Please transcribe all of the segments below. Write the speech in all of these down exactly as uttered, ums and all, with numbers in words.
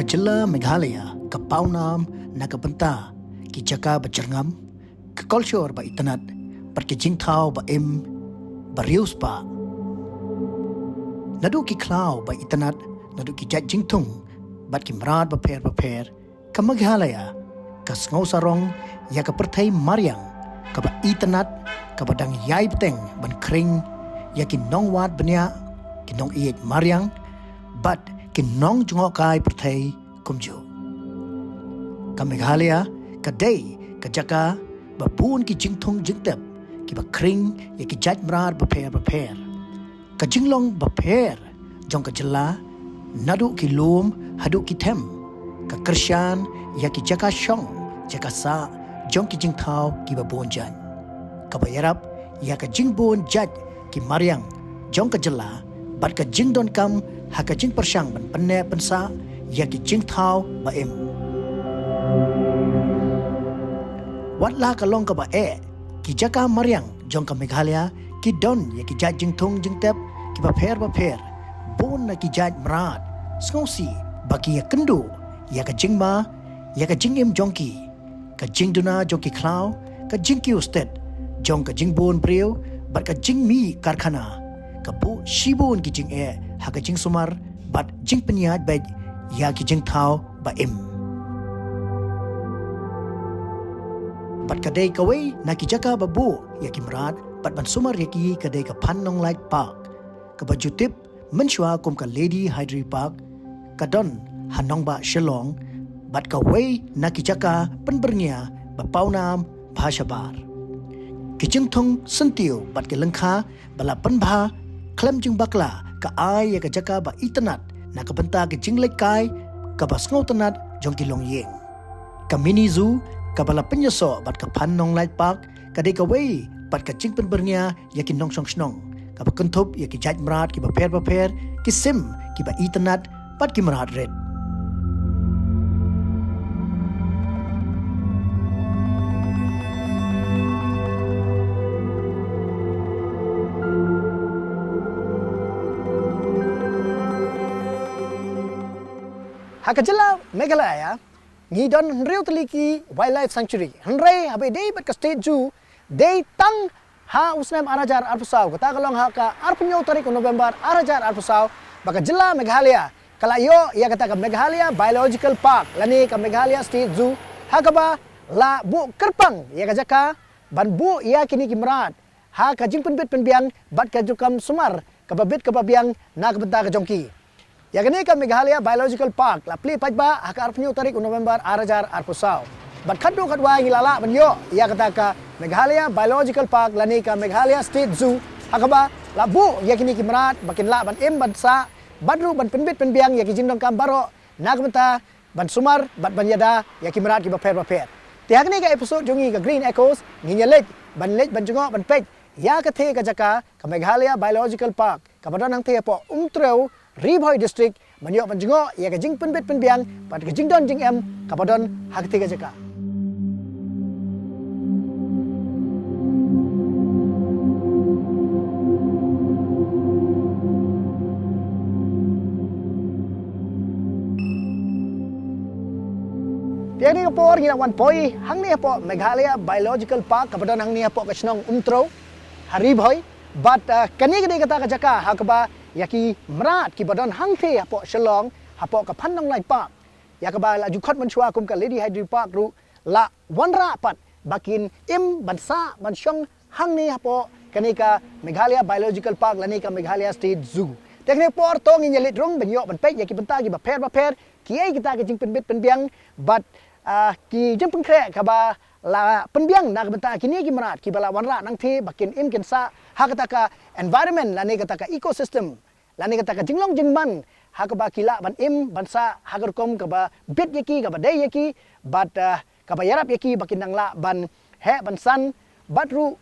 Jylla Meghalaya ka pawnam na ka bynta ki jaka ba jyrngam, ka kolshor ba itynnad, bad ki jingthaw ba im ba riewspah. Naduh ki khlaw ba itynnad, naduh ki jait jingthung bad ki mrad bapher bapher, ka Meghalaya ka sngewsarong ïa ka pyrthei mariang kaba itynnad, kaba dang ïai bteng ban khring ïa ki nongwad bniah, ki nongïeit mariang bad ki nongjngohkai pyrthei kumjuh. Ka Meghalaya ka dei ka jaka ba bun ki jingthung jingtep kiba khring ïa ki jait mrad bapher bapher. Ka jinglong bapher jong ka jylla, naduh ki lum haduh ki them, ka kyrshan ïa ki jaka shong jaka sah jong ki jingthaw kiba bun jait, kaba ïarap ïa ka jingbun jait ki mariang jong ka jylla bad ka jingdonkam ha ka jingpyrshang ban pynneh pynsah ïa ki jingthaw ba im. Wat la ka long kaba eh, ki jaka mariang jong ka Meghalaya ki don ïa ki jait jingthung jingtep kiba pher bapher, bun na ki jait mrad sngewsih ba ki ïakynduh ïa ka jingma, ïa ka jingim jong ki, ka jingduna jong ki khlaw, ka jingkiew stet jong ka jingbun briew bad ka jingmih karkhana ka buh shibun ki jingeh ha ka jingsumar bad jingpynïaid beit ïa ki jingthaw ba im. Bad ka dei kawei na ki jaka ba buh ïa ki mrad bad ban sumar ïa ki ka dei ka Phannonglait Park, kaba ju tip mynshuwa kum ka Lady Hyderi Park, ka don ha nongbah Shillong, bad kawei na ki jaka pynbyrngia ba pawnam bha shabar. Ki jingthung syntiew bad ki lyngkha ba la pynbha khlem jingbakla ka ai ïa ka jaka ba itynnad na ka bynta ka jingleit kai kaba sngewtynnad jong ki longïing. Ka mini zoo kaba la pynïasoh bad ka Phannonglait Park ka dei kawei pat ka jingpynbyrngia ïa ki nongshong shnong, kaba kynthup ïa ki jait mrad kiba pher bapher, ki sim kiba itynnad bad ki mrad rit. Ha ka jylla Meghalaya ngi don hynriew tylli ki wildlife sanctuary, hynrei haba ïadei bad ka state zoo dei tang ha u snem ar hajar arphew saw, kata ka long ha ka arphew hynñiew tarik u November ar hajar arphew saw, ba ka jylla Meghalaya ka la ïoh ïa kata ka Meghalaya Biological Park lane ka Meghalaya State Zoo, ha kaba la buh kyrpang ïa ka jaka ban buh ïa kine ki mrad ha ka jingpynbit pynbiang bad ka jingkam sumar kaba bit kaba biang na ka bynta ka jong ki. Ïa kane ka Meghalaya Biological Park la plie paidbah ha ka arphew hynñiew tarik u November ar hajar arphew saw. Bad khadduh khadwai ngi la lah ban ïoh ïa kata ka Meghalaya Biological Park lane ka Meghalaya State Zoo, ha kaba la buh ïa kine ki mrad ba kin lah ban im ban sah bad ruh ban pynbit pynbiang ïa ki jingdonkam baroh na ka bynta ban sumar bad ban ïada ïa ki mrad kiba pher bapher. Te ha kane ka episode jong ngi ka Green Echoes ngin ïa leit ban leit ban jngoh ban peit ïa katei ka jaka ka Meghalaya Biological Park kaba don hangtei hapoh Umtrew, Ri Bhoi District, ban ïoh ban jngoh ïa ka jingpynbit pynbiang bad ka jingdon jingem kaba don ha katei ka jaka. Te ha kane ka por ngi la wan poi hangne hapoh Meghalaya Biological Park kaba don hangne hapoh ka shnong Umtrew ha Ri Bhoi. Bad, ah, kane ka dei kata ka jaka ha kaba ïa ki mrad kiba don hangtei hapoh Shillong, hapoh ka Phannonglait Park, ïa kaba la ju khot mynshuwa kum ka Lady Hyderi Park ruh, la wanrah pat ba kin im ban sah ban shong hangne hapoh kane ka Meghalaya Biological Park lane ka Meghalaya State Zoo. Te ha kane ka por to ngin ïa leit rung ban ïoh ban peit ïa ki bynta kiba pher bapher, kiei kita ki jingpynbit pynbiang bad, ah, ki jingpynkhreh kaba la pynbiang na ka bynta kine ki mrad kiba la wanrah nangtei ba kin im kin sah ha kata ka environment lane kata ka ecosystem lane kata ka jinglong jingman ha kaba ki lah ban im ban sah ha ka rukom kaba bit ïa ki, kaba dei ïa ki bad, ah, kaba ïarap ïa ki ba kin nang lah ban heh ban san bad ruh,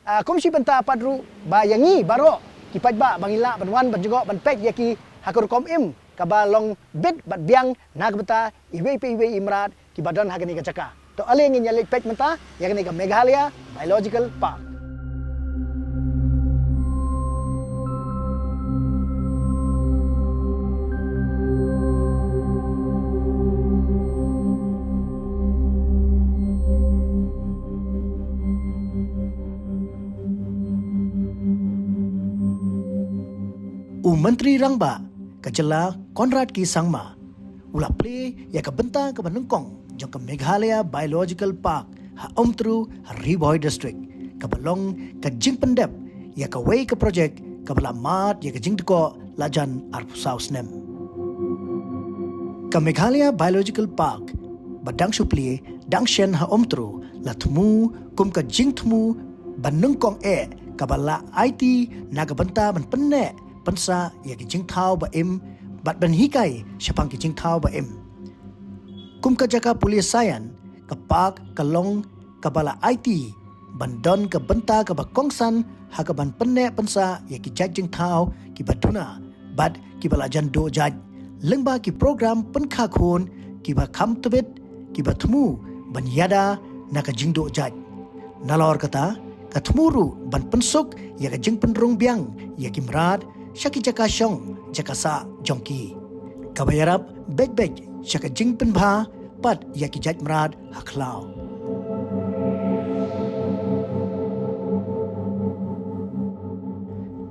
ah, kum shi bynta pat ruh ba ïa ngi baroh ki paidbah ba ngin lah ban wan ban jngoh ban peit ïa ki ha ka rukom im kaba long bit bad biang na ka bynta iwei pa iwei i mrad kiba don ha kane ka jaka. To ale ngin ïa leit peit mynta ïa kane ka Meghalaya Biological Park. U Myntri Rangbah ka jylla Conrad K Sangma u la plie ïa ka bynta kaba nyngkong jong ka Meghalaya Biological Park ha Umtru ha Ri Bhoi District, kaba long ka jingpyndep ïa kawei ka projek kaba la mad ïa ka jingdkoh lajan arphew saw snem. Ka Meghalaya Biological Park ba dang shu plie dang shen ha Umtru la thmu kum ka jingthmu ba nyngkong eh kaba la aiti na ka bynta ban pynneh pynsah ïa ki jingthaw ba im bad ban hikai shaphang ki jingthaw ba im. Kum ka jaka pule saian, ka park ka long kaba la aiti ban don ka bynta kaba kongsan ha kaban pynneh pynsah ïa ki jait jingthaw kiba duna bad kiba la jan duh jait, lyngba ki program pynkha khun kiba kham tbit kiba thmu ban ïada na ka jingduh jait. Nalor kata, ka thmu ruh ban pynsuk ïa ka jingpynrung biang ïa ki mrad sha ki jaka shong jaka sah jong ki, kaba ïarap beit beit sha ka jingpynbha pat ïa ki jait mrad ha khlaw.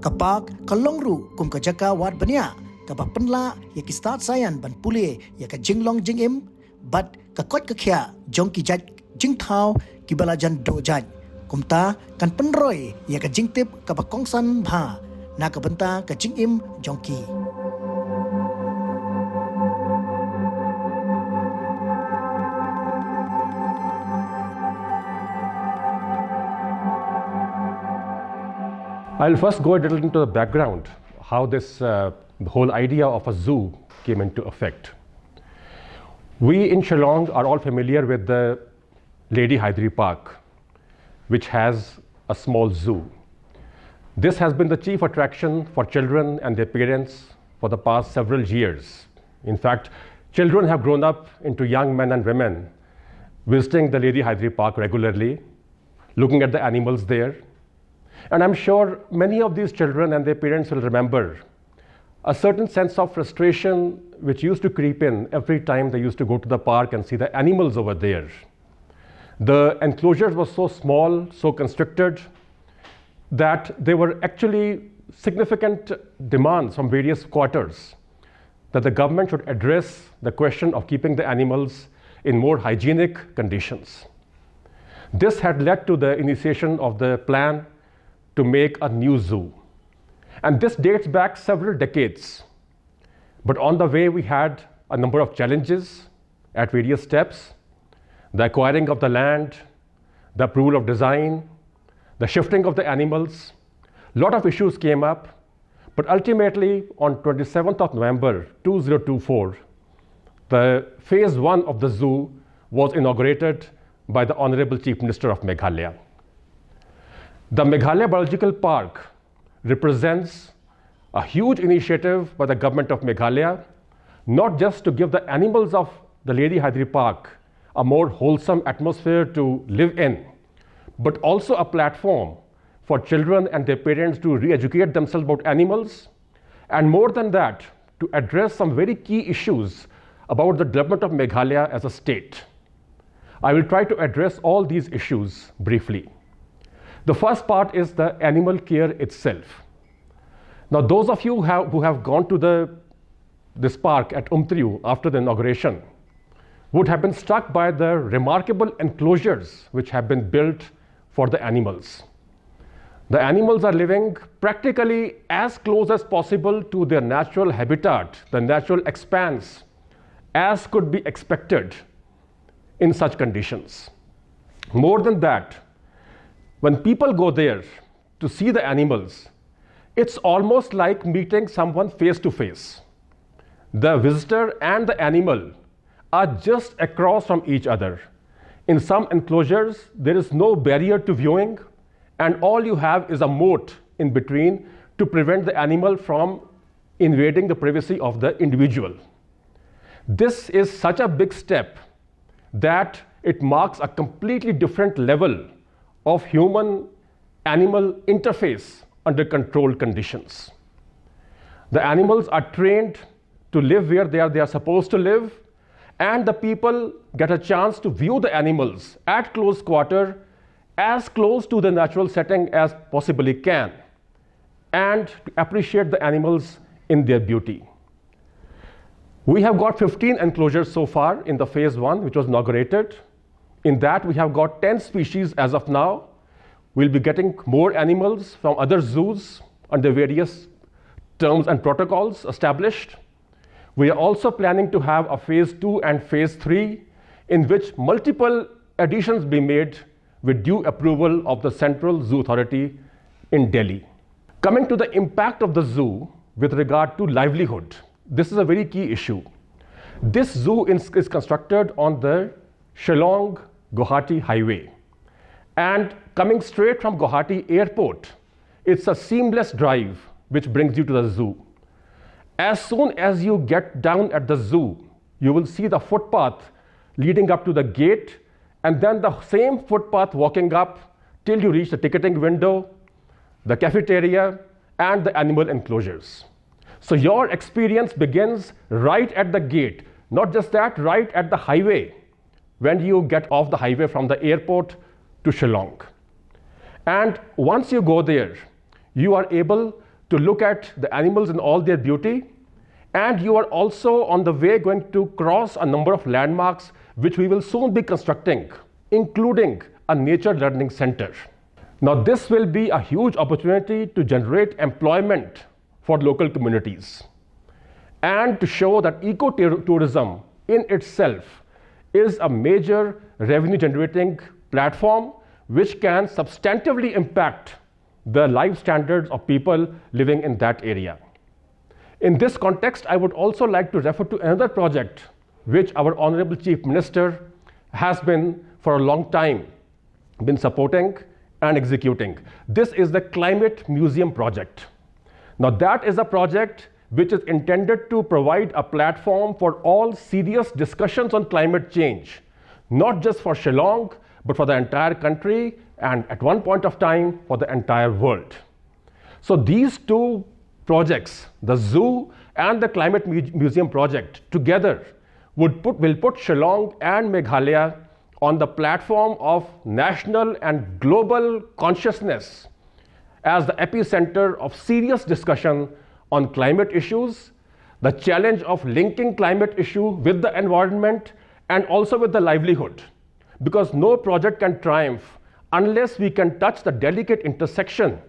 Ka park ka long ruh kum ka jaka wad bniah kaba pynlah ïa ki stad saian ban pule ïa ka jinglong jingim bad ka koit ka khiah jong ki jait jingthaw kiba la jan duh jait. Kumta kan pynroi ïa ka jingtip kaba kongsan bha na ka bynta ka jingim jong ki. I'll first go a little into the background, how this uh, the whole idea of a zoo came into effect. We in Shillong are all familiar with the Lady Hydari Park, which has a small zoo. This has been the chief attraction for children and their parents for the past several years. In fact, children have grown up into young men and women visiting the Lady Hydari Park regularly, looking at the animals there. And I'm sure many of these children and their parents will remember a certain sense of frustration which used to creep in every time they used to go to the park and see the animals over there. The enclosures were so small, so constricted, that there were actually significant demands from various quarters that the government should address the question of keeping the animals in more hygienic conditions. This had led to the initiation of the plan to make a new zoo. And this dates back several decades. But on the way, we had a number of challenges at various steps: the acquiring of the land, the approval of design, the shifting of the animals. A lot of issues came up, but ultimately, on twenty-seventh of November two thousand twenty-four, the phase one of the zoo was inaugurated by the Honorable Chief Minister of Meghalaya. The Meghalaya Biological Park represents a huge initiative by the government of Meghalaya, not just to give the animals of the Lady Hydari Park a more wholesome atmosphere to live in, but also a platform for children and their parents to re-educate themselves about animals, and more than that, to address some very key issues about the development of Meghalaya as a state. I will try to address all these issues briefly. The first part is the animal care itself. Now, those of you who have, who have gone to the, this park at Umtriyu after the inauguration would have been struck by the remarkable enclosures which have been built for the animals. The animals are living practically as close as possible to their natural habitat, the natural expanse, as could be expected in such conditions. More than that, when people go there to see the animals, it's almost like meeting someone face to face. The visitor and the animal are just across from each other. In some enclosures, there is no barrier to viewing, and all you have is a moat in between to prevent the animal from invading the privacy of the individual. This is such a big step that it marks a completely different level of human animal interface under controlled conditions. The animals are trained to live where they are, they are supposed to live, and the people get a chance to view the animals at close quarter, as close to the natural setting as possibly can, and to appreciate the animals in their beauty. We have got fifteen enclosures so far in the phase one, which was inaugurated. In that, we have got ten species as of now. We'll be getting more animals from other zoos under various terms and protocols established. We are also planning to have a phase two and phase three, in which multiple additions be made with due approval of the Central Zoo Authority in Delhi. Coming to the impact of the zoo with regard to livelihood, this is a very key issue. This zoo is, is constructed on the Shillong Guwahati highway. And coming straight from Guwahati airport, it's a seamless drive which brings you to the zoo. As soon as you get down at the zoo, you will see the footpath leading up to the gate, and then the same footpath walking up till you reach the ticketing window, the cafeteria, and the animal enclosures. So your experience begins right at the gate, not just that, right at the highway when you get off the highway from the airport to Shillong. And once you go there, you are able to look at the animals in all their beauty, and you are also on the way going to cross a number of landmarks which we will soon be constructing, including a nature learning center. Now, this will be a huge opportunity to generate employment for local communities and to show that ecotourism in itself is a major revenue generating platform which can substantively impact the life standards of people living in that area. In this context, I would also like to refer to another project which our Honorable Chief Minister has been for a long time been supporting and executing. This is the Climate Museum project. Now, that is a project which is intended to provide a platform for all serious discussions on climate change, not just for Shillong, but for the entire country, and at one point of time, for the entire world. So these two projects, the zoo and the Climate Mu- Museum project, together would put, will put Shillong and Meghalaya on the platform of national and global consciousness as the epicenter of serious discussion on climate issues, the challenge of linking climate issue with the environment and also with the livelihood. Because no project can triumph unless we can touch the delicate intersection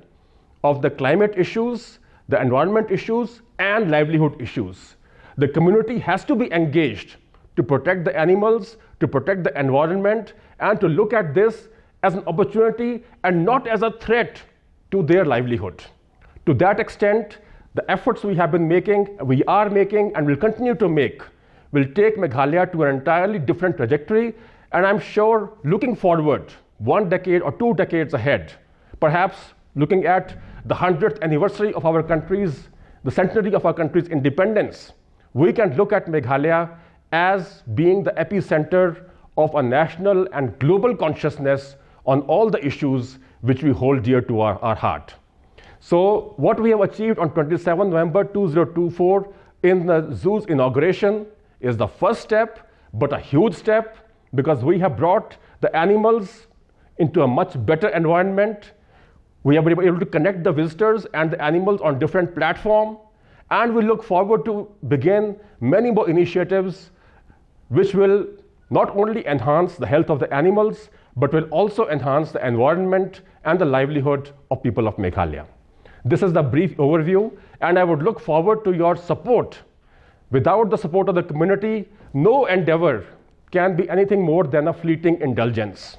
of the climate issues, the environment issues, and livelihood issues. The community has to be engaged to protect the animals, to protect the environment, and to look at this as an opportunity and not as a threat to their livelihood. To that extent, the efforts we have been making, we are making, and will continue to make will take Meghalaya to an entirely different trajectory. And I'm sure, looking forward one decade or two decades ahead, perhaps looking at the hundredth anniversary of our country's, the centenary of our country's independence, we can look at Meghalaya as being the epicenter of a national and global consciousness on all the issues which we hold dear to our, our heart. So, what we have achieved on twenty-seventh November two thousand twenty-four in the zoo's inauguration is the first step, but a huge step, because we have brought the animals into a much better environment. We have been able to connect the visitors and the animals on different platform, and we look forward to begin many more initiatives which will not only enhance the health of the animals, but will also enhance the environment and the livelihood of people of Meghalaya. This is the brief overview, and I would look forward to your support. Without the support of the community, no endeavor can be anything more than a fleeting indulgence.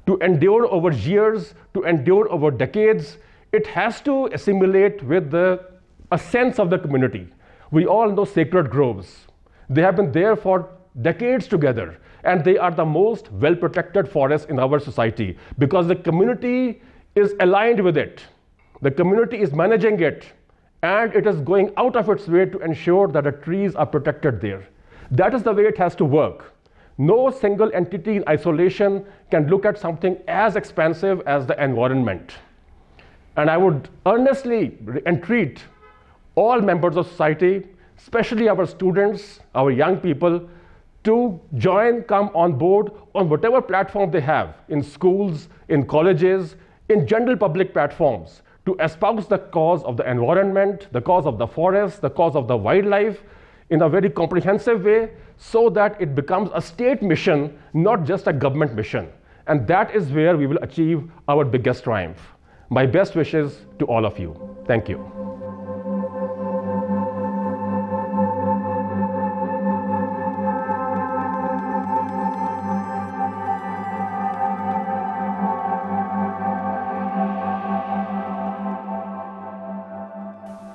To endure over years, to endure over decades, it has to assimilate with the, a sense of the community. We all know sacred groves. They have been there for decades together, and they are the most well protected forest in our society because the community is aligned with it. The community is managing it, and it is going out of its way to ensure that the trees are protected there. That is the way it has to work. No single entity in isolation can look at something as expansive as the environment. And I would earnestly re- entreat all members of society, especially our students, our young people, to join, come on board on whatever platform they have, in schools, in colleges, in general public platforms, to espouse the cause of the environment, the cause of the forest, the cause of the wildlife in a very comprehensive way, so that it becomes a state mission, not just a government mission. And that is where we will achieve our biggest triumph. My best wishes to all of you. Thank you.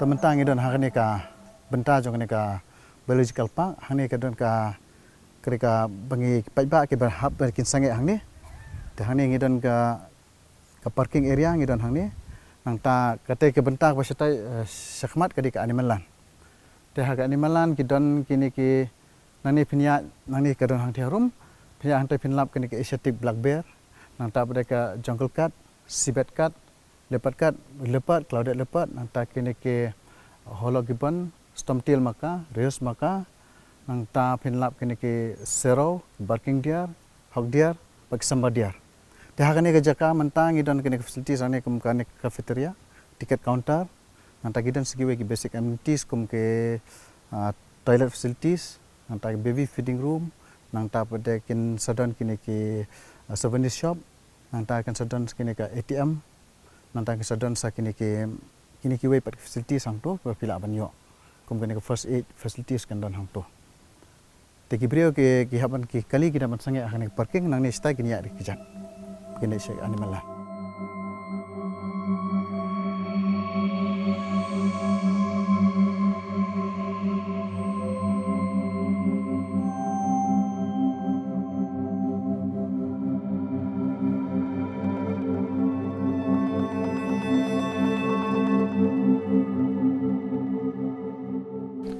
Te mynta ngi don ha kane ka bynta jong kane ka biological park, hangne ka don ka, kane ka ba ngi paidbah ki ba hap ba kin sangeh hangne. Te hangne ngi don ka, ka parking area ngi don hangne. Nangta kata ka bynta ba shatai, eh, shakhmat ka dei ka animal land. Te ha ka animal land ki don kine ki, nangne phin ïa, nangne ka don hangtei harum, phin ïa hangtei phin lap kine ki Asiatic black bear, nangta pat ka jungle cat, civet cat, leopard cat, leopard, clouded leopard, nangta kine ki hollow gibbon, stump-tail macaque, rhesus macaque, nangta phin lap kine ki serow, barking deer, hawk deer, bad ki sambar deer. Te ha kane ka jaka mynta ngi don kine ki facilities hangne kum kane cafeteria, ticket counter, nangta ki don sa kiwei ki basic amenities kum ki, ah, toilet facilities, nangta ki baby feeding room, nangta pat kin sa don kine ki, ah, souvenir shop, nangta kin sa don kine ka A T M, nangta kin sa don sa kine ki, kine kiwei pat ki facilities hangto ba phi lah ban ïoh. Kum kine ki first aid facilities kin don hangto. Te ki briew ki, ki hap ban ki kali ki dang ban sangeh ha kane ka parking, nangne shatai kin ïa dei ki jat. Kine sha animal land.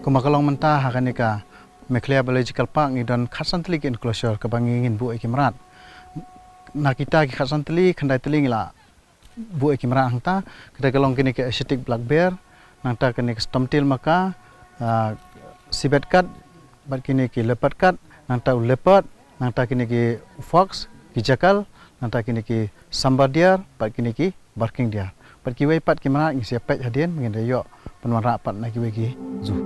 Kumba ka long mynta ha kane ka Meghalaya Biological Park ngi don khatsan tylli ki enclosure kaba ngi ngin buh ïa ki mrad. Na kita ki khatsan tylli, khyndai tylli ngi la buh ïa ki mrad hangta, kata ka long kine ki Asiatic black bear, nangta kine ki stump-tail macaque, ah, civet cat, bad kine ki leopard cat, nangta u leopard, nangta kine ki fox, ki jackal, nangta kine ki sambar deer, bad kine ki barking deer. Bad kiwei pat ki mrad ngi sa peit hadien, ngin da ïoh pynwanrah pat na kiwei ki zoo.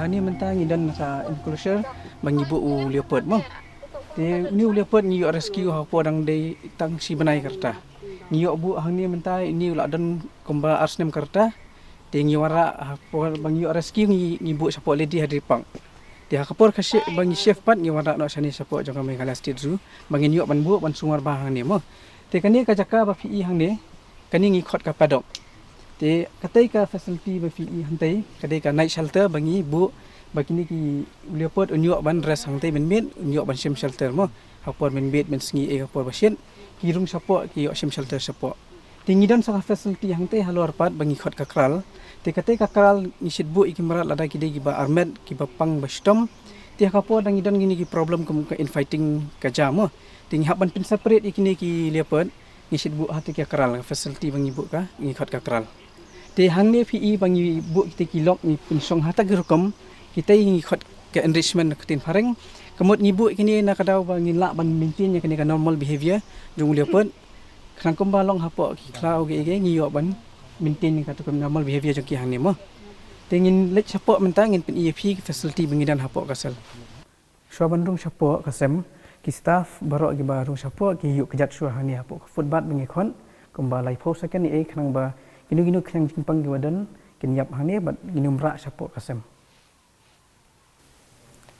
Hangne mynta ngi don sa enclosure ba ngi buh u leopard mo. Te une u leopard ngi ïoh rescue ha ka por dang dei tang shi bnai ka rta. Ngi ïoh buh hangne mynta, une u la don kumba ar snem ka rta. Te ngi wanrah ha ka por ba ngi ïoh rescue ngi, ngi buh shapoh Lady Hydri Park. Te ha ka por ka shi-, ba ngi shift pat ngi wanrah noh shane shapoh jong ka Meghalaya State Zoo ba ngin ïoh ban buh ban sumar bha hangne mo. Te kane ka jaka ba phi i hangne, kane ngi khot ka paddock. Te katei ka facility ba phi i hangtei, ka dei ka night shelter ba ngi buh ba kine ki leopard un ïoh ban rest hangtei mynmiet, un ïoh ban shim shelter mo. Ha ka por mynmiet, mynsngi, eh, ha ka por ba shit, ki rung shapoh, ki ïoh shim shelter shapoh. Te ngi don sa ka facility hangtei halor pat ba ngi khot ka kraal. Te katei ka kraal ngi shait buh ïa ki mrad lada ki dei kiba armet, kiba pang ba shitom. Te ha ka por dang ngi don kine ki problem kum ka infighting ka jia mo. Te ngi hap ban pynseparate ïa kine ki leopard, ngi shait buh ha katei ka kraal, ka facility ba ngi buh ka, ngi khot ka kraal. Te hangne phi i ba ngi buh kitei ki log ngi pynshong ha kata ka rukom, kitei ngi khot ka enrichment na ka ktien phareng. Ka mut ngi buh kine na ka daw ba ngin lah ban maintain ïa kane ka normal behavior jong u leopard. Khnang kumba long hapoh ki khlaw ki, ki ngi ïoh ban maintain ïa kata ka normal behavior jong ki hangne mo. Te ngin leit shapoh mynta ngin pyni ïa phi ki facility ba ngi don hapoh ka cell. Shuwa ban rung shapoh ka sem, ki staff baroh kiba rung shapoh ki ïuh kjat shuwa hangne hapoh ka footbath ba ngi khot kumba laiphew second ïa, khnang ba kino kino ki khñiang jingpang kiba don kin ïap hangne bad kin ym rah shapoh ka sem.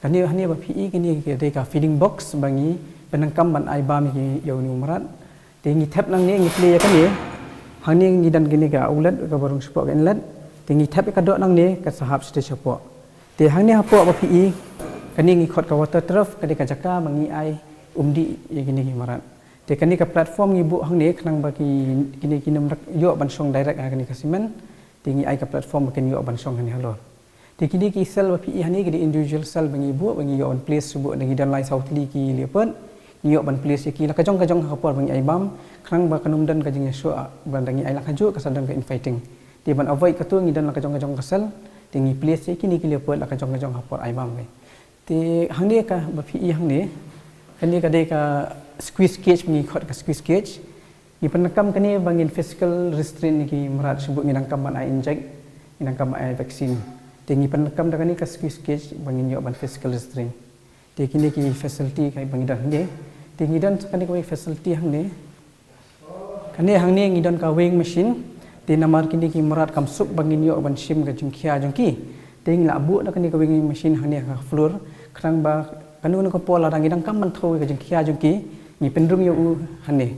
Kane hangne ba phi i kane ka dei ka feeding box ba ngi pyndonkam ban ai bam ïa une u mrad. Te ngi thep nangne, ngi plie ïa kane. Hangne ngi don kane ka outlet kaba rung shapoh ka inlet. Te ngi thep ïa ka doh nangne, ka sa hap shatei shapoh. Te hangne hapoh ba phi i, kane ngi khot ka water trough, ka dei ka jaka ba ngi ai umdih ïa kine ki mrad. Te kane ka platform ngi buh hangne khnang ba ki, kine kin ym ïoh ban shong direct ha kane ka cement. Te ngi ai ka platform ba kin ïoh ban shong hangne halor. Te kine ki cell ba phi i hangne ki dei individual cell ba ngi buh, ba ngi ïoh ban place shuh buh, da ngi don lai saw tylli ki leopard. Ngi ïoh ban place ïa ki la ka jong ka jong ha ka por ba ngi ai bam, khnang ba kan ym don ka jingïasoh, ba da ngi ai la ka juh ka sa don ka infighting. Te ban avoid kato ngi don la ka jong ka jong ka cell, te ngi place ïa kine ki leopard la ka jong ka jong ha por ai bam. Te hangne ka ba phi i hangne, kane ka dei ka squeeze cage, ngi khot ka squeeze cage. Ngi pyndonkam kane ba ngin physical restrain ïa ki mrad shuh buh, ngi donkam ban ai inject, ngi donkam ban ai vaccine. Te ngi pyndonkam da kane ka squeeze cage ba ngin ïoh ban physical restrain. Te kine ki facility ka ba ngi don hangne. Te ngi don kane ka facility hangne. Kane hangne ngi don ka weighing machine. Te namar kine ki mrad kam suk ba ngin ïoh ban shim ka jingkhia jong ki, te ngi la buh da kane ka weighing machine hangne ha ka floor, khnang ba kano kano ka por lada ngi donkam ban thew ïa ka jingkhia jong ki, ngi pynrung ïa u hangne.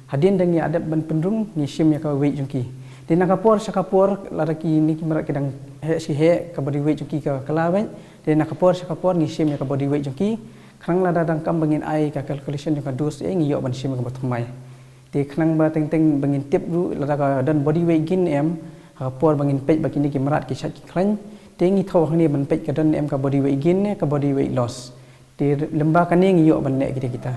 Hadien da ngi la dep ban pynrung, ngi shim ïa ka weight jong ki. Te na ka por sha ka por, lada kine ki mrad ki dang heh shi heh, ka body weight jong ki ka kylla beit. Te na ka por sha ka por ngi shim ïa ka body weight jong ki. Khnang lada donkam ba ngin ai ka calculation jong ka dose, eh, ngi ïoh ban shim ïa kaba thymmai. Te khnang ba teng teng ba ngin tip ruh lada ka don body weight gain ne em, ha ka por ba ngin peit ba kine ki mrad ki shait ki khlaiñ. Te ngi thew hangne ban peit ka don ne em ka body weight gain ne ka body weight loss. Te lyngba kane ngi ïoh ban leh kita kita.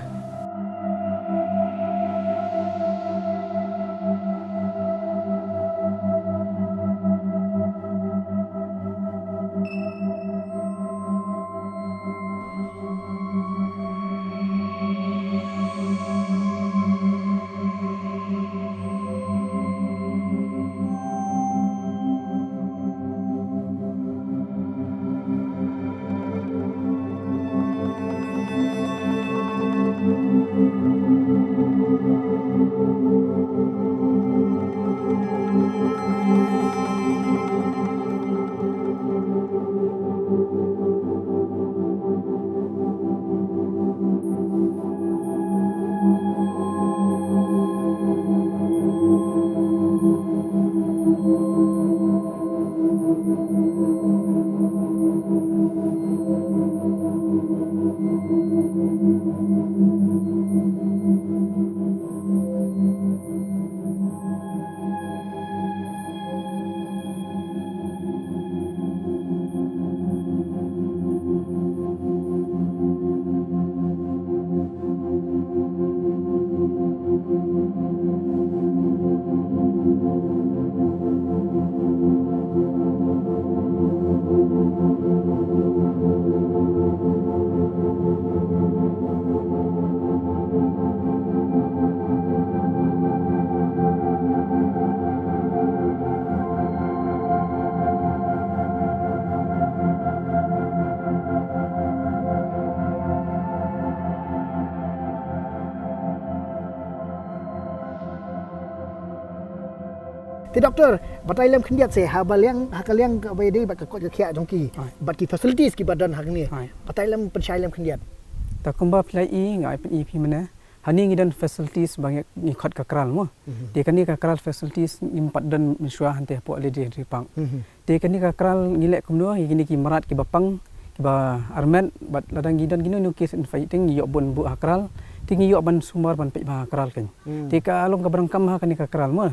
Te doktor, batai lem khyndiat se, ha ba liang, ha ka liang kaba ïadei bad ka koit ka khiah jong ki. Hooid. Bad ki facilities kiba don hangne. Hooid. Batai lem pynshai lem khyndiat. Ta kumba phi la i, nga ai pyn i phi mynne. Hangne ngi don facilities ba ngi, ngi khot ka kraal mo. Mhm. Te kane ka kraal facilities ngim pat don mynshuwa hangtei hapoh Lady Henry Park. Mhm. Te kane ka kraal ngi leh kumno, ïa kine ki mrad kiba pang, kiba armet, bad lada ngi don kino kino case infighting, ngi ïoh ban buh ha kraal. Te ngi ïoh ban sumar ban peit bha ha kraal kein. Hmm. Te ka long kaba donkam ha kane ka kraal mo.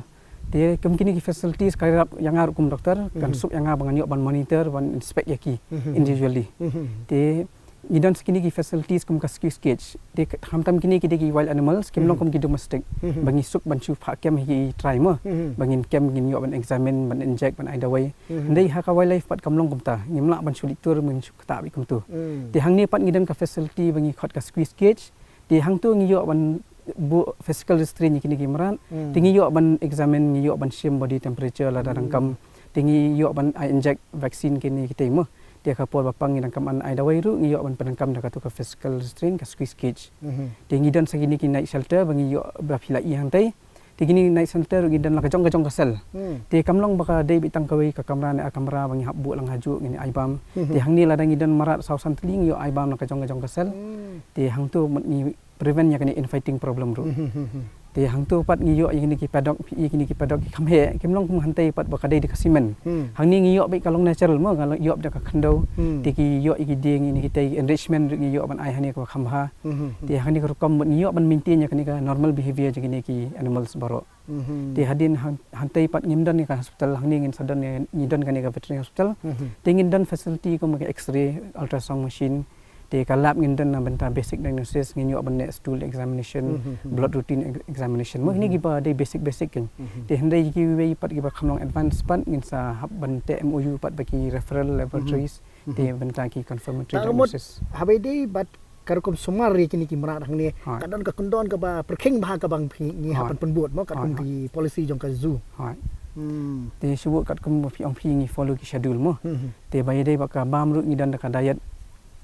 Te kum kine ki facilities ka ïarap ïa nga ruh kum doktor, kan Mhm. suk ïa nga ba ngan ïoh ban monitor, ban inspect ïa ki Mhm. individually. Mhm. Te ngi don sa kine ki facilities kum ka squeeze cage. Te khamtam kine ki dei ki wild animals, kim long Mhm. kum ki domestic. Mhm. Ba ngi suk ban shu phah kem ha ki trai mo. Mhm. Ba ngin kem ngin ïoh ban examine, ban inject, ban ai dawai. Mhm. Hynrei ha ka wildlife pat kam long kumta. Ngim lah ban shu leit tur, ngin shu ktah beit kumtu. Hmm. Te hangne pat ngi don ka facility ba ngi khot ka squeeze cage. Te hangtu ngi ïoh ban buh physical restraint ïa kine ki mrad. Hmm. Te ngi ïoh ban examine, ngi ïoh ban shim body temperature lada Hmm. donkam. Te ngi ïoh ban ai inject vaccine kine kitei mo. Te ka por ba pang ngi donkam ban ai dawai ruh ngi ïoh ban pyndonkam da katu ka physical restraint ka squeeze cage. Mhm. Te ngi don sa kine ki night shelter ba ngi ïoh ba phi la i hangtei. Te kine night shelter ruh ngi don la ka jong ka jong ka cell. Hmm. Te kam long ba ka dei beit tang kawei ka kamra ne ar kamra ba ngi hap buh lang hajuh ngin ai bam. Mhm. Te hangne lada ngi don mrad saw san tylli ngi ïoh ai bam la ka jong ka jong ka cell. Hmm. Te hangtu mut ngi prevent ïa kane infighting problem ruh. Mhm, mhm, mhm. Te hangtu pat ngi ïoh ïa kine ki paddock, ïa kine ki paddock ki kham heh, kim long kum hangtei pat ba ka dei da ka cement. Hmm. Hangne ngi ïoh beit ka long natural mo, nga ïoh da ka khyndew. Hmm. Te ki ïoh ïa ki dieng ïa kitei enrichment ruh ngi ïoh ban ai hangne kaba kham bha. Mhm, mhm. Te hangne ka rukom mut ngi ïoh ban maintain ïa kane ka normal behavior jong kine ki animals baroh. Mhm. Te hadien han-, hangtei pat ngim don ïa ka hospital, hangne ngin sa don ïa, ngi don kane ka veterinary hospital. Mhm. Te ngin don facility kum ka X-ray, ultrasound machine. Te ka lab ngin don na bynta basic diagnosis, ngin ïoh ban leh stool examination, Mhm, mhm. blood routine ex-, examination. Mo kine Mhm. kiba dei basic basic kein. Mhm. Te hynrei kiwei pat kiba kham long advance pat ngin sa hap ban teh M O U pat bad ki referral laboratories. Mhm. Te Mhm. bynta ki confirmatory Tang mut diagnosis. Haba ïadei bad ka rukom sumar ïa kine ki mrad hangne, Hooid. ka don ka kyndon kaba pyrkhing bha kaba ngi hap Hooid. ban pynbud mo, katkum Hooid, hooid. ki policy jong ka zoo. Hooid. Hmm. Te shu katkum ba phi ong phi ngi follow ki schedule mo. Hmm, hmm. Te ba ïadei bad ka bam ruh ngi don da ka diet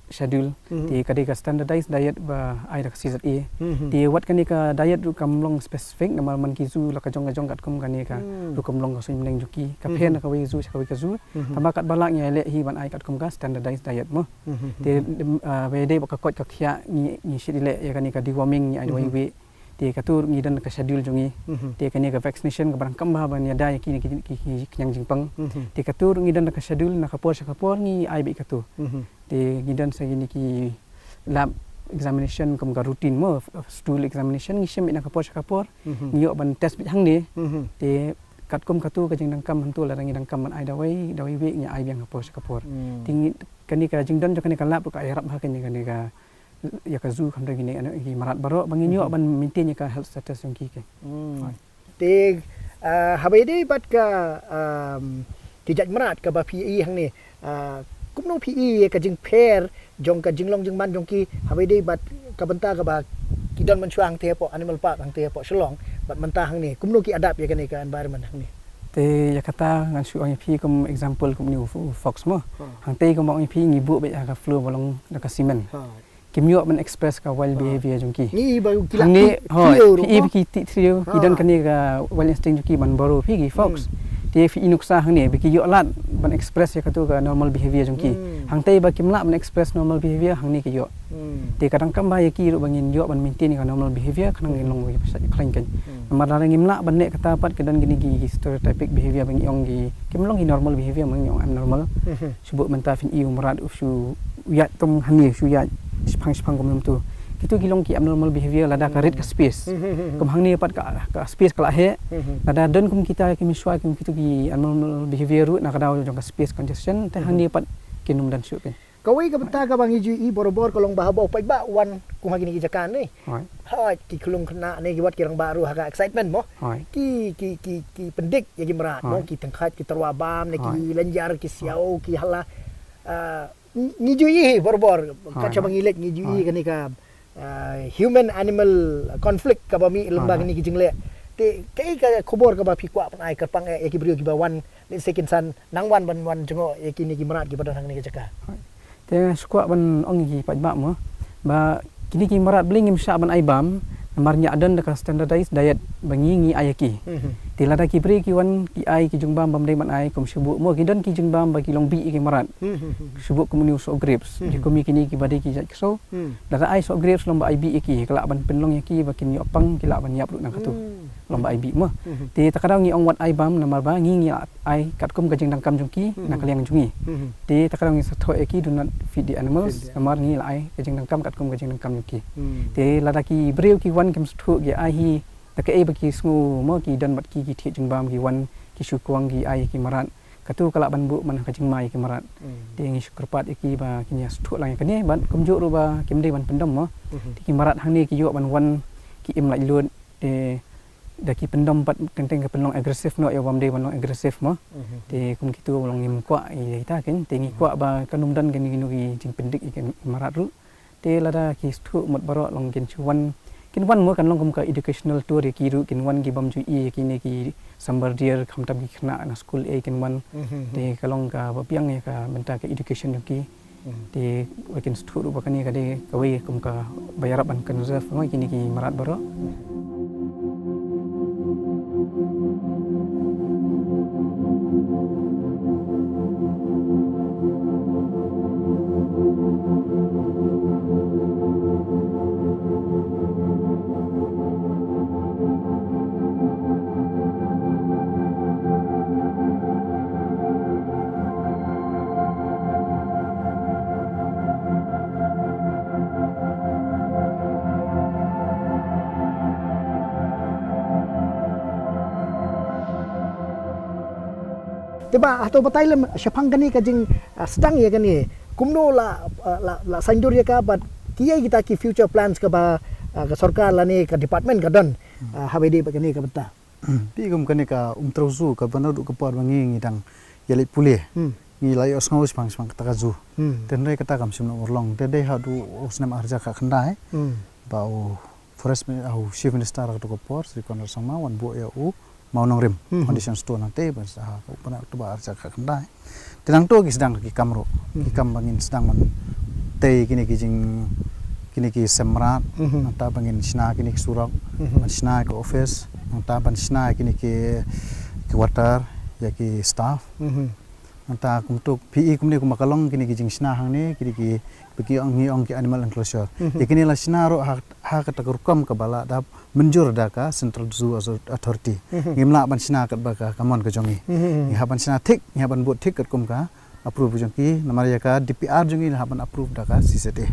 schedule. Hmm. Te ka dei ka standardized diet ba ai da ka C Z A. Hmm, hmm. Te wat kane ka diet ruh kam long specific namar man ki zoo la ka jong ka jong katkum kane ka Hmm. rukom long ka suiñ bneng jong ki. Ka Hmm, pher hmm. na kawei ka zoo sha kawei ka zoo. Hmm, hmm. Tangba katba lah ngi ïaleh hi ban ai katkum ka standardized diet mo. Mhm, Te, mhm. em, ah, ba ïadei bad ka koit ka khiah ngi, ngi shait leh ïa kane ka deworming ngi ai dawai Mhm. wei. Te katu ruh ngi don ka schedule jong ngi. Mhm. Te kane ka vaccination kaba donkam bha ban ïada ïa ki, ki, ki, ki khñiang jingpang. Mhm. Te katu ruh ngi don ka schedule na ka por sha ka por ngi ai beit katu. Mhm. Te ngi don sa kine ki lab examination kum ka routine mo, f-, stool examination ngi shim beit na ka por sha ka por. Mhm. Ngi ïoh ban test beit hangne. Mhm. Te katkum katu ka jingdonkam hangtu lada ngi donkam ban ai dawai, dawai wei ngi ai biang ka por sha ka por. Hmm. Te ngi kane ka jingdon jong kane ka lab ruh ka ïarap ha kane, kane ka, ïa ka zoo, khamtam kine ki mrad baroh ba ngin ïoh Mhm. ban maintain ïa ka health status jong ki kein. Hmm. Hooid. Te, ah, haba ïadei bad ka, um, ki jait mrad kaba phi ïohi hangne, ah, kumno phi ïohi ïa ka jingpher jong ka jinglong jingman jong ki haba ïadei bad ka bynta kaba ki don mynshuwa hangtei hapoh Animal Park hangtei hapoh Shillong bad mynta hangne, kumno ki adapt ïa kane ka environment hangne? Te ïa kata ngan shu ong ïa phi kum example kum une u fox mo. Ha. Hangtei kumba ong ïa phi ngi buh beit ha ka floor ba long da ka cement. Ha. Kim ïoh ban express ka wild Ha. behavior jong ki. Ngi ba ki la Hangne, tih hooid, trio phi ruh i mo. Phi ki tih trio, ki Ha. don kane ka wild instinct jong ki ban baro phi ki fox. Hmm. Te phi i nuksa hangne ba ki ïoh lad ban express ïa katu ka normal behavior jong ki. Hmm. Hangtei ba kim lah ban express normal behavior hangne ki ïoh. Hmm. Te ka donkam bha ïa ki ruh ba ngin ïoh ban maintain ïa ka normal behavior khnang ngin Hmm. long ki ba shait khlaiñ kein. Hmm. Namar lada ngim lah ban leh kata pat ka don kine ki, ki stereotypic behavior ba ngi ong ki, kim long ki normal behavior, ba ngi ong abnormal. Mhm. Shu buh mynta phin i u mrad u shu ïaid tang hangne, shu ïaid shiphang shiphang kumno kumtu. Kitu ki long ki abnormal behavior lada ka rit ka space. Mhm, mhm, mhm. Kum hangne pat ka, ka space ka la heh. Mhm. Lada don kum kita ki mynshuwa kum kitu ki abnormal behavior ruh na ka daw jong ka space congestion, te Mhm. hangne pat kin ym don shuh pyn. Kawei ka bynta kaba ngi ju ïohi barabor ka long ba haba u paidbah u wan kum ha kine ki jaka ne. Hooid. Hooid, ki khyllung khynnah ne ki wat ki rangbah ruh ha ka excitement mo. Hooid. Ki, ki, ki, ki pyndik ïa ki mrad mo, Hooid. ki tyngkhait, ki tyrwa bam ne ki Hooid. lynjar, ki siaw, ki hala. Ah, ngi, ngi ju ïohi barabor. Hooid. Katba ngi leit ngi ju ïohi Hooid. kane ka, ah, human animal conflict kaba mih lyngba Hooid. kine ki jingleh. Te kaei ka khubor kaba phi kwah pynai kyrpang eh ïa ki briew kiba wan, let's say kin sa nang wan ban wan jngoh ïa kine ki mrad kiba don hangne ka jaka. Te nga shu kwah ban ong ïa ki paidbah mo ba kine ki mrad balei ngim shah ban ai bam, Namar ngi la don da ka standardized diet ba ngi ngi ai ïa ki. Te lada ki briew ki wan ki ai ki jingbam bym dei ban ai, kum shu buh mo, ki don ki jingbam ba ki long bih ïa ki mrad. Shu buh kum une u soh grapes. Ki kum ïa kine kiba dei ki jait ksew. Lada ai soh grapes long ba ai bih ïa ki, ka lah ban pynlong ïa ki ba kin ïoh pang, ki lah ban ïap ruh nangkatu. Long ba ai bih mo. Te ta ka daw ngi ong wat ai bam namar ba ngi ngi ai katkum ka jingdonkam jong ki na ka liang jong ngi. Te ta ka daw ngi sa thoh ïa ki, do not feed the animals, namar ngi la ai ka jingdonkam katkum ka jingdonkam jong ki. Te lada ki briew ki wan kim sngewthuh, ki ai hi da kaei ba ki sngew mo, ki don bad ki, ki thied jingbam, ki wan ki shu kwang, ki ai ki mrad. Katu ka lah ban buh man ka jingma ïa ki mrad. Te ngi shu kyrpad ïa ki ba kin ïa sngewthuh lang ïa kane, bad kumjuh ruh ba kim dei ban pyndom mo. Te ki mrad hangne ki ïoh ban wan ki im laitluid, te da ki pyndom pat, teng teng ka pynlong aggressive noh, ïa bym dei ban long aggressive mo. Te kum kitu long ngim kwah ïa kita kin, te ngi kwah ba kan ym don kine kino ki jingpyndik ïa ki mrad ruh. Te lada ki sngewthuh mut baroh long kin shu wan, kin wan mo, kan long kum ka educational tour ïa ki ruh, kin wan ki bym ju ïohi ïa kine ki sambar dier, khamtam ki khynnah na skul ei kin wan. Te ka long kaba biang ïa ka bynta ka education jong ki. Te ba kin sngewthuh ruh ba kane ka dei kawei kum kaba ïarap ban conserve mo ïa kine ki mrad baroh. Te bah, hato batai lem shaphang kane ka jing, ah, sdang ïa kane, kumno la, ah, la, la saiñdur ïa ka, bad kiei kita ki future plans kaba, ah, ka sorkar lane ka department ka don, ah, haba ïadei bad kane ka bynta? Phi, kum kane ka Umtreung Zoo kaba naduh ka por ba ngi ngi dang ïaleit pule. Ngi la ïohsngew shaphang shaphang kata ka zoo. Te hynrei kata kam shym la urlong. Te dei haduh u snem ar hajar khatkhyndai ba u forest mi-, ah, u chief minister ha kato ka por, Sri Conrad Sangma, wan buh ïa u mawnongrim, foundation stone hangtei, ba ha u bnai October ar hajar khatkhyndai. Te nangta ki sdang ki kam ruh, ki kam ba ngin sdang ban tei kine ki jing, kine ki sem mrad, nangta ba ngin shna kine ki surok, ban shna ka office, nangta ban shna kine ki, ki quarter ïa ki staff. Nangta kumta phi i kumne kumba ka long kine ki jingshna hangne, kine ki, ba ki ong, ngi ong ki animal enclosure. Ïa kine la shna ruh ha, ha kata ka rukom kaba la dap mynjur da ka Central Zoo Authority. Ngim lah ban shna katba ka, ka mon ka jong ngi. Ngi hap ban shna thik, ngi hap ban bud thik katkum ka approve jong ki, namar ïa ka D P R jong ngi la hap ban approve da ka C Z A.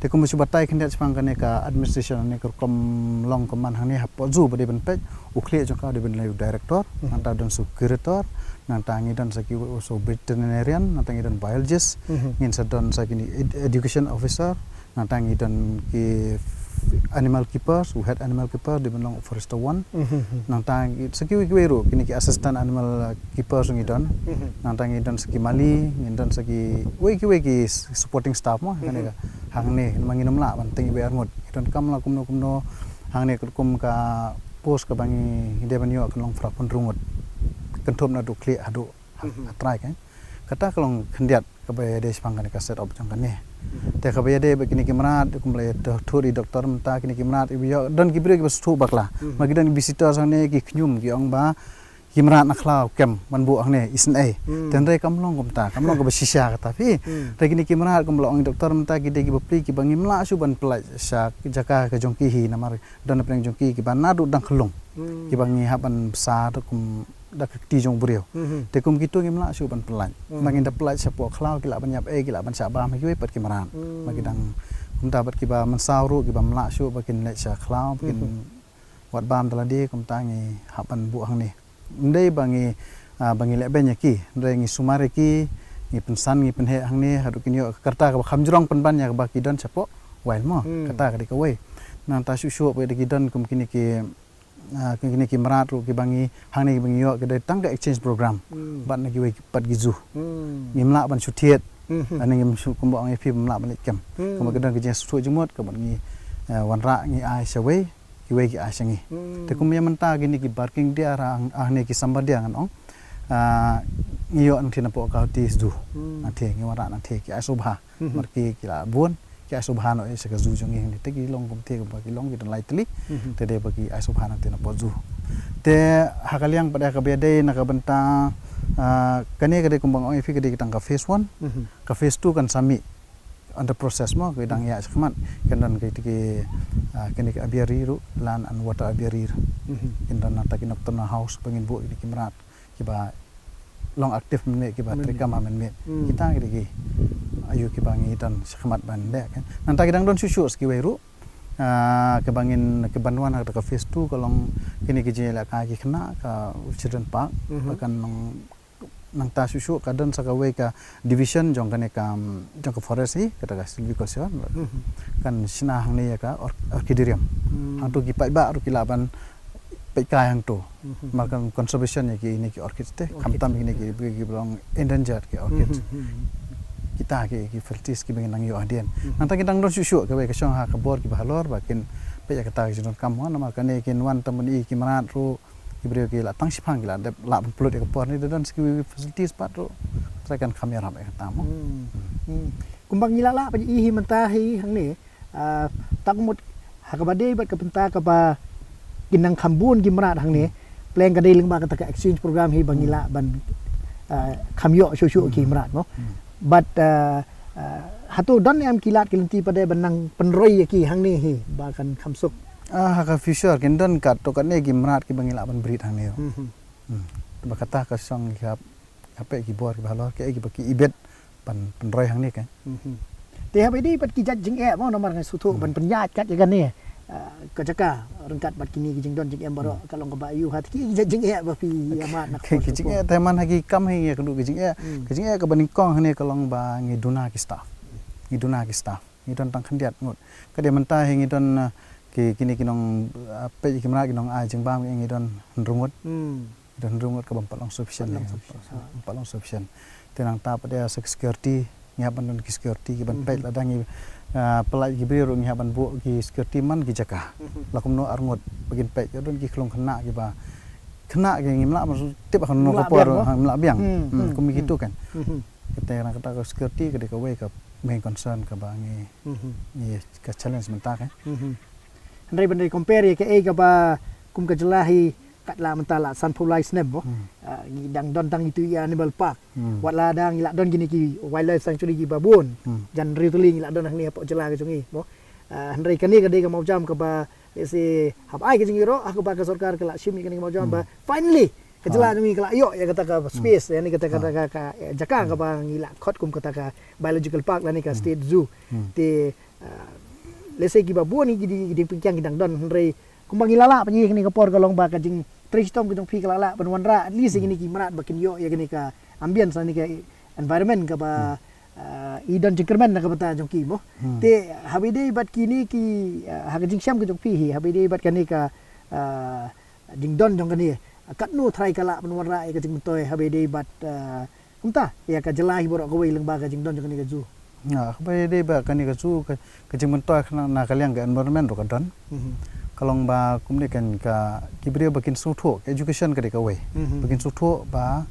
Te kumba shu batai khyndiat shaphang kane ka administration ne ka rukom long ka man hangne hapoh zoo ba dei ban peit, u khlieh jong ka dei ban leit u director, nangta don sa u curator, nangta ngi don sa ki, sa u veterinarian, nangta ngi don biologist, ngin sa don sa kine ed-, education officer, nangta ngi don ki animal keepers, u head animal keeper dei ban long u forester one. Nangta ngi, sa kiwei kiwei ruh, kine ki assistant animal, uh, keepers ngi don. Nangta ngi don sa ki mali, ngi don sa kiwei kiwei ki s-, supporting staff mo, kane ka. Hangne, namar ngin ym lah ban teng iwei arngut. Ngi donkam la kumno kumno, hangne kum ka post kaba ngi dei ban ïoh kan long phra phew hynriew ngut. Kynthup naduh khlieh haduh ha, ha trai kan. Kata ka long khyndiat kaba ïadei shaphang kane ka set up jong kane. Te kaba ïadei bad kine ki mrad, kumba la ïathuh i doktor mynta, kine ki mrad kiba ïoh, don ki briew kiba sngewthuh bakla. Ma ki don ki visitors hangne ki khñium, ki ong ba ki mrad na khlaw kem ban buh hangne, isn't ei. Te hynrei kam long kumta, kam long kaba shisha kata phi. Te kine ki mrad kumba la ong i doktor mynta ki dei kiba pli, kiba ngim lah shuh ban pyllait sha jaka ka jong ki hi, namar don na pdeng jong ki kiba naduh dang khyllung. Kiba ngi hap ban bsa da kum da ka kti jong u briew. Te kum kitu ngim lah shuh ban pyllait. Ba ngin da pyllait shapoh khlaw ki lah ban ïap ei, ki lah ban shah bam ha kiwei pat ki mrad. Ba ki dang kumta bad kiba mynsaw ruh kiba ym lah shuh ba kin leit sha khlaw, ba kin wad bam da lade, kumta ngi hap ban buh hangne. Ym dei ba ngi, ah, ba ngi leh beiñ ïa ki, hynrei ngi sumar ïa ki, ngi pynsan, ngi pynheh hangne haduh kin ïoh ka rta kaba kham jrong pynban ïa kaba ki don shapoh wild mo. Kata ka dei kawei. Nangta shuh shuh ba ki don kum kine ki, ah, kine ki mrad ruh kiba ngi hangne kiba ngi ïoh ki dei tang ka exchange program. Bad na kiwei pat ki zoo. Ngim lah ban shu thied. Ane ngim shu, kumba ong ïa phi, bym lah ban leit kem. Kumba ki don ki jingsngewthuh jingmut, ka ban ngi, eh, wanrah, ngi ai shawei, kiwei ki ai sha ngi. Te kum ïa mynta kine ki barking deer ha, hangne ki sambar deer ngan ong. Ah, ngi ïoh nangtei napoh Guwahati Zoo. Nangtei ngi wanrah nangtei, ki ai sngewbha. Namar ki, ki la bun, ki ai sngewbha noh ïa sha ka zoo jong ngi hangne. Te ki long kumta, kumba ki long ki don lai tylli. Mhm. Te dei ba ki ai sngewbha noh te na pdeng zoo. Te ha ka liang pat ïa kaba ïadei na ka bynta, ah, kane ka dei kumba nga ong ïa phi, ka dei tang ka phase one. Mhm. Ka phase two kan sa mih under process mo, ka dang ïaid shakhmat. Kan don ki, ki, ah, kine ki aviary ruh, land and water aviary ruh. Mhm. Kan don nangta ki nocturnal house ba ngin buh kine ki mrad kiba long active mynmiet, kiba treikam ha mynmiet. Hmm. Kita ki dei ki aïu kiba ngi don shakhmat ban leh, kan. Nangta ki dang don shuh shuh sa kiwei ruh. Ah, kaba ngin, kiban wan ha ka phase two ka long kine ki jingïalehkai ki khynnah, ka children park, mhm, ba kan long nangta shuh shuh ka don sa kawei ka division jong kane ka, jong ka forest hi, kata ka silviculture. Mhm. Kan shna hangne ïa ka or-, orchidarium. Hmm. Hangto ki paidbah ruh ki lah ban peit kai hangto. Mhm. Namar kan conservation ïa kine ki orchids te, orchid, khamtam ïa kine ki, ki, ki long endangered ki orchids. Mhm, mhm. Kita ki, ki facilities kiba ngin nang ïoh hadien. Mhm. Nangta ki dang don shuh shuh kawei ka shong ha ka bor kiba halor ba kin peit ïa kata ka jingdonkam mo, namar kane kin wan tang ban ïoh ki mrad ruh, ki briew ki la tang shiphang ki la dep lah ban pynlut ïa ka por, ne da don sa kiwei facilities pat ruh, trai kan kham ïarap ïa kata mo. Hmm. Hmm. Kumba ngi la lah ban ïohi mynta hi hangne, ah, ta ka mut ha kaba dei bad ka bynta kaba kin nang kham bun ki mrad hangne, pleng ka dei lyngba kata ka exchange program hi ba ngi lah ban, ah, kham ïoh shuh shuh ki mrad mo. Hmm. Bad, ah, ah, hato don em ki lad ki lynti pat de ban nang pynroi ïa ki hangne hi ba kan kham suk? Ah, ha ka future kin don katto katne ki mrad kiba ngi lah ban breed hangne. Hmm, hmm. Hmm. Ba kata ka shong ki hap, hap peit ki bor kiba halor, kiei kiba ki ibit ban pynroi hangne, kan. Mhm. Te haba ïadei bad ki jait jingeh mo, namar nga sngewthuh ban pynïaid kat ïa kane, ah, ka jaka ryngkat bad kine ki jingdon jingem baroh, ka long kaba aïu, ha ki jait jingeh ba phi ïa mad na ka por sngewthuh? Ki jingeh te man ha ki kam hi ïa ka duh ki jingeh. Hmm. Ki jingeh kaba nyngkong hangne ka long ba ngi duna ki staff. Ngi duna ki staff. Ngi don tang khyndiat ngut. Ka dei mynta hi ngi don, ah, ki, kine ki nong, ah, peit ki mrad, ki nong ai jingbam, ngi don hynriew ngut. Hmm. Don hynriew ngut kaba ym pat long sufficient. Ym pat long sufficient. Ym pat long sufficient. Te nangta pat ïa sa ki security, ngi hap ban don ki security kiban peit, lada ngi, ah, pyllait ki briew ruh ngi hap ban buh ki security man ki jaka. Mhm. La kumno ar ngut ba kin peit, ka don ki khlung khynnah kiba, khynnah ki ngim lah ban tip ha kano ka por, ha, ngim lah biang. Hmm, hmm, kum kitu, kan. Mhm. Kata, nangta ka security ka dei kawei ka main concern kaba ngi, ngi ka challenge mynta, kan. Mhm. Hynrei ban dei compare ïa kaei kaba kum ka jylla hi, katba mynta la sanphew lai snem mo. Hmm. Ah, ngi dang don tang itu ïa animal park. Hmm. Wat la dang ngi la don kine ki wildlife sanctuary kiba bun. Hmm. Jan hynriew tylli ngi la don hangne hapoh jylla ka jong ngi mo. Ah, hynrei kane ka dei ka mawjam kaba, let's say, haba ai ka jingïaroh, ha kaba ka sorkar ka la shim ïa kane ka mawjam ba, hmm, finally ka jylla jong ngi ka la ïoh ïa kata ka space, ïa kane kata ka, ka, ka, eh, jaka kaba ngi la khot kum kata ka biological park lane ka state zoo. Hmm. Te, ah, let's say kiba bun ki dei, ki dei pynkiang ki dang don, hynrei kumba ngi la lah ban ïohi kane ka por ka long ba ka jingtrei shitom ka jong phi ka la lah ban wanrah at least ïa kine ki mrad ba kin ïoh ïa kane ka ambience lane ka environment kaba, ah, i don jingkyrmen na ka bynta jong ki mo. Hmm. Te haba ïadei bad kine ki, ah, ha ka jingshem ka jong phi hi, haba ïadei bad kane ka, ah, jingdon jong kane, katno trai ka lah ban wanrah ïa ka jingmyntoi haba ïadei bad, ah, kumta ïa ka jylla hi baroh kawei lyngba ka jingdon jong kane ka zoo? Ah, haba ïadei bad kane ka zoo, ka, ka jingmyntoi kane na ka liang ka environment ruh ka don. Mhm. Ka long ba kumne, kan, ka, ki briew ba kin sngewthuh, ka education ka dei kawei. Mhm. Ba kin sngewthuh ba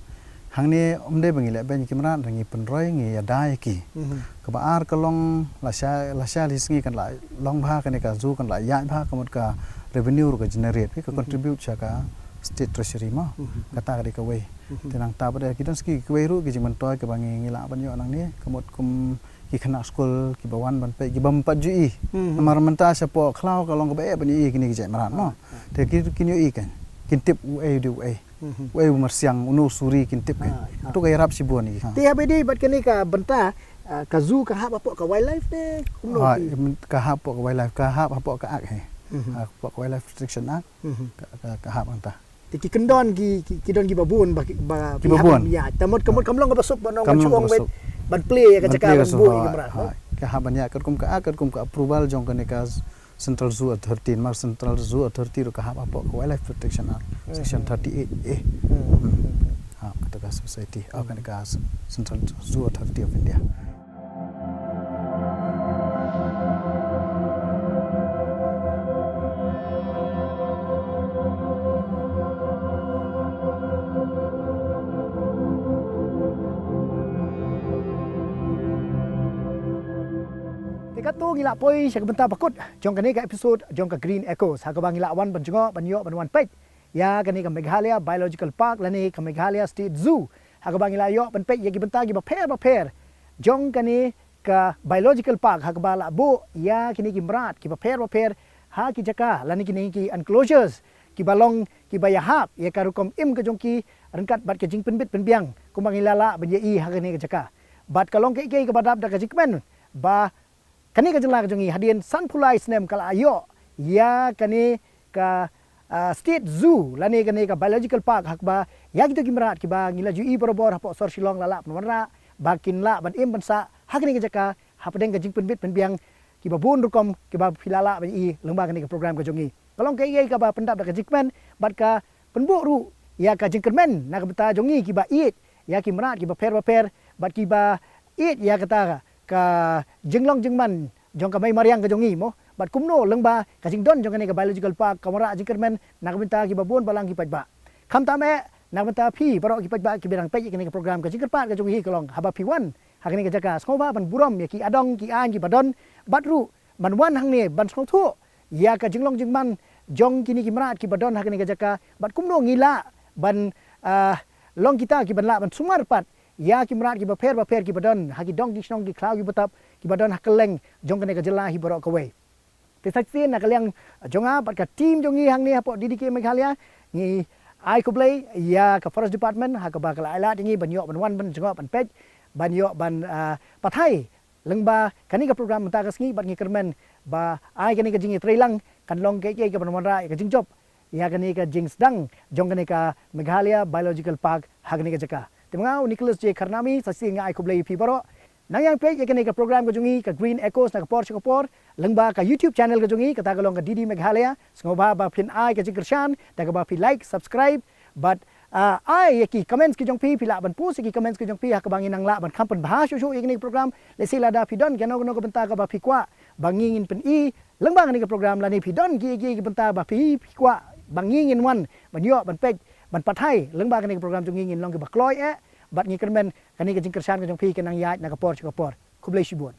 hangne ym dei ba ngi leh beiñ ki mrad, ngi pynroi, ngi ïada ïa ki. Mhm. Kaba ar ka long lashai, lashai lashisngi kan la long bha kane ka zoo, kan la ïaid bha, ka mut ka revenue ruh ka generate, ka contribute sha ka state treasury mo. Mhm. Kata ka dei kawei. Mhm. Te nangta pat de ki don sa kiwei ruh ki jingmyntoi kiba ngi, ngi lah ban ïoh nangne, ka mut kum ki khynnah skul kiba wan ban peit, kiba ym pat ju ïohi. Mhm. Namar mynta shapoh khlaw ka long kaba eh ban ïohi kine ki jait mrad mo. Ah, ah. Te ki, kin ïohi, kan, kin tip uei u dei uei. Mhm. Uei u myrsiang, uno u suri, kin tip, kan. Ah, ah. Kato ka ïarap shibun ïa ki. Ha. Te haba ïadei bad kane ka bynta, ah, ka zoo ka hap hapoh ka wildlife ne kumno? Ah, ki, ka hap hapoh ka wildlife, ka hap hapoh ka Act hi. Mhm. Hapoh ka Wildlife Protection Act. Mhm. Ka, ka, ka hap hangta. Te ki kyndon ki, ki, ki don kiba bun ba, ba ki hap ban ïaid. Te mut, ka mut kam long kaba suk ban ong ban shu ong wei ban plie ïa ka jaka ban buh ïa ki mrad, ha. Ka hap ban ïaid katkum ka, ah, katkum ka approval jong kane ka Central Zoo Authority, namar Central Zoo Authority ruh ka hap hapoh ka Wildlife Protection Act, Section thirty-eight A. Hmm. Ha, kata ka society, oh, kane ka Central Zoo Authority of India. Te Katto ngi la poi sha ka bynta ba kut jong kane ka episode jong ka Green Echoes, ha kaba ngi la wan ban jngoh ban ïoh ban wan peit ïa kane ka Meghalaya Biological Park lane ka Meghalaya State Zoo, ha kaba ngi la ïoh ban peit ïa ki bynta kiba pher ba pher jong kane ka Biological Park, ha kaba la buh ïa kine ki mrad kiba pher ba pher ha ki jaka lane kine ki enclosures kiba long kiba ïahap ïa ka rukom im ka jong ki ryngkat bad ka jingpynbit pynbiang kumba ngi la lah ban ïohi ha kane ka jaka. Bad ka long kaei kaei kaba dap da ka jingkmen ba kane ka jylla ka jong ngi hadien sanphew lai snem ka la ïoh ïa kane ka, ah, State Zoo lane kane ka Biological Park, ha kaba ïa kito ki mrad kiba ngi la ju ïohi barabor hapoh sor Shillong la lah ban wanrah ba kin lah ban im ban sah ha kane ka jaka hapdeng ka jingpynbit pynbiang kiba bun rukom kiba phi la lah ban ïohi lyngba kane ka program ka jong ngi. Ka long kaei kaei kaba pyndap da ka jingkmen bad ka pynbuh ruh ïa ka jingkyrmen na ka bynta jong ngi kiba ïeit ïa ki mrad kiba pher ba pher bad kiba ïeit ïa kata ka jinglong jingman jong ka mei mariang ka jong ngi mo. Bad kumno lyngba ka jingdon jong kane ka Biological Park ka wanrah jingkyrmen na ka bynta kiba bun balang ki paidbah. Khamtam eh na ka bynta phi baroh ki paidbah kiba dang peit ïa kane ka program, ka jingkyrpad ka jong ngi ka long haba phi wan ha kane ka jaka sngewbha ban burom ïa ki adong ki aiñ kiba don bad ruh ban wan hangne ban sngewthuh ïa ka jinglong jingman jong kine ki mrad kiba don ha kane ka jaka bad kumno ngi lah ban, ah, long kita kiban lah ban sumar pat ïa ki mrad kiba pher ba pher kiba don ha ki dong ki shnong ki khlaw ki btap kiba don ha kylleng jong kane ka jylla hi baroh kawei. Te sa shisien na ka liang jong nga bad ka team jong ngi hangne hapoh D D K Meghalaya, ngi ai khublei ïa ka Forest Department ha kaba ka la ai lad ïa ngi ban ïoh ban wan ban jngoh ban peit ban ïoh ban, ah, pathai lyngba kane ka program mynta ka sngi bad ngi kyrmen ba ai kane ka jingïatreilang kan long kaei kaei kaban wanrah ïa ka jingjop ïa kane ka jingsdang jong kane ka Meghalaya Biological Park ha kane ka jaka. Te ma nga u Nicholas J Kharnami sa shisien nga ai khublei ïa phi baroh. Nang ïa peit ïa kane ka program ka jong ngi ka Green Echoes na ka por sha ka por lyngba ka YouTube channel ka jong ngi, kata ka long ka D D Meghalaya. Sngewbha ba phin ai ka jingkyrshan da kaba phi like, subscribe bad, ah, ai ïa ki comments ki jong phi, phi lah ban post ïa ki comments ki jong phi ha kaba ngin nang lah ban kham pynbha shuh shuh ïa kane ka program. Lehse lada phi don kano kano ka bynta kaba phi kwah ba ngi ngin pyni lyngba kane ka program lane phi don ki, ki, ki bynta ba phi, phi kwah ba ngi ngin wan ban ïoh ban peit ban pathai lyngba kane ka program jong ngi, ngin long kiba kloi eh bad ngi kyrmen kane ka jingkyrshan ka jong phi kan nang ïaid na ka por sha ka por. Khublei shibun.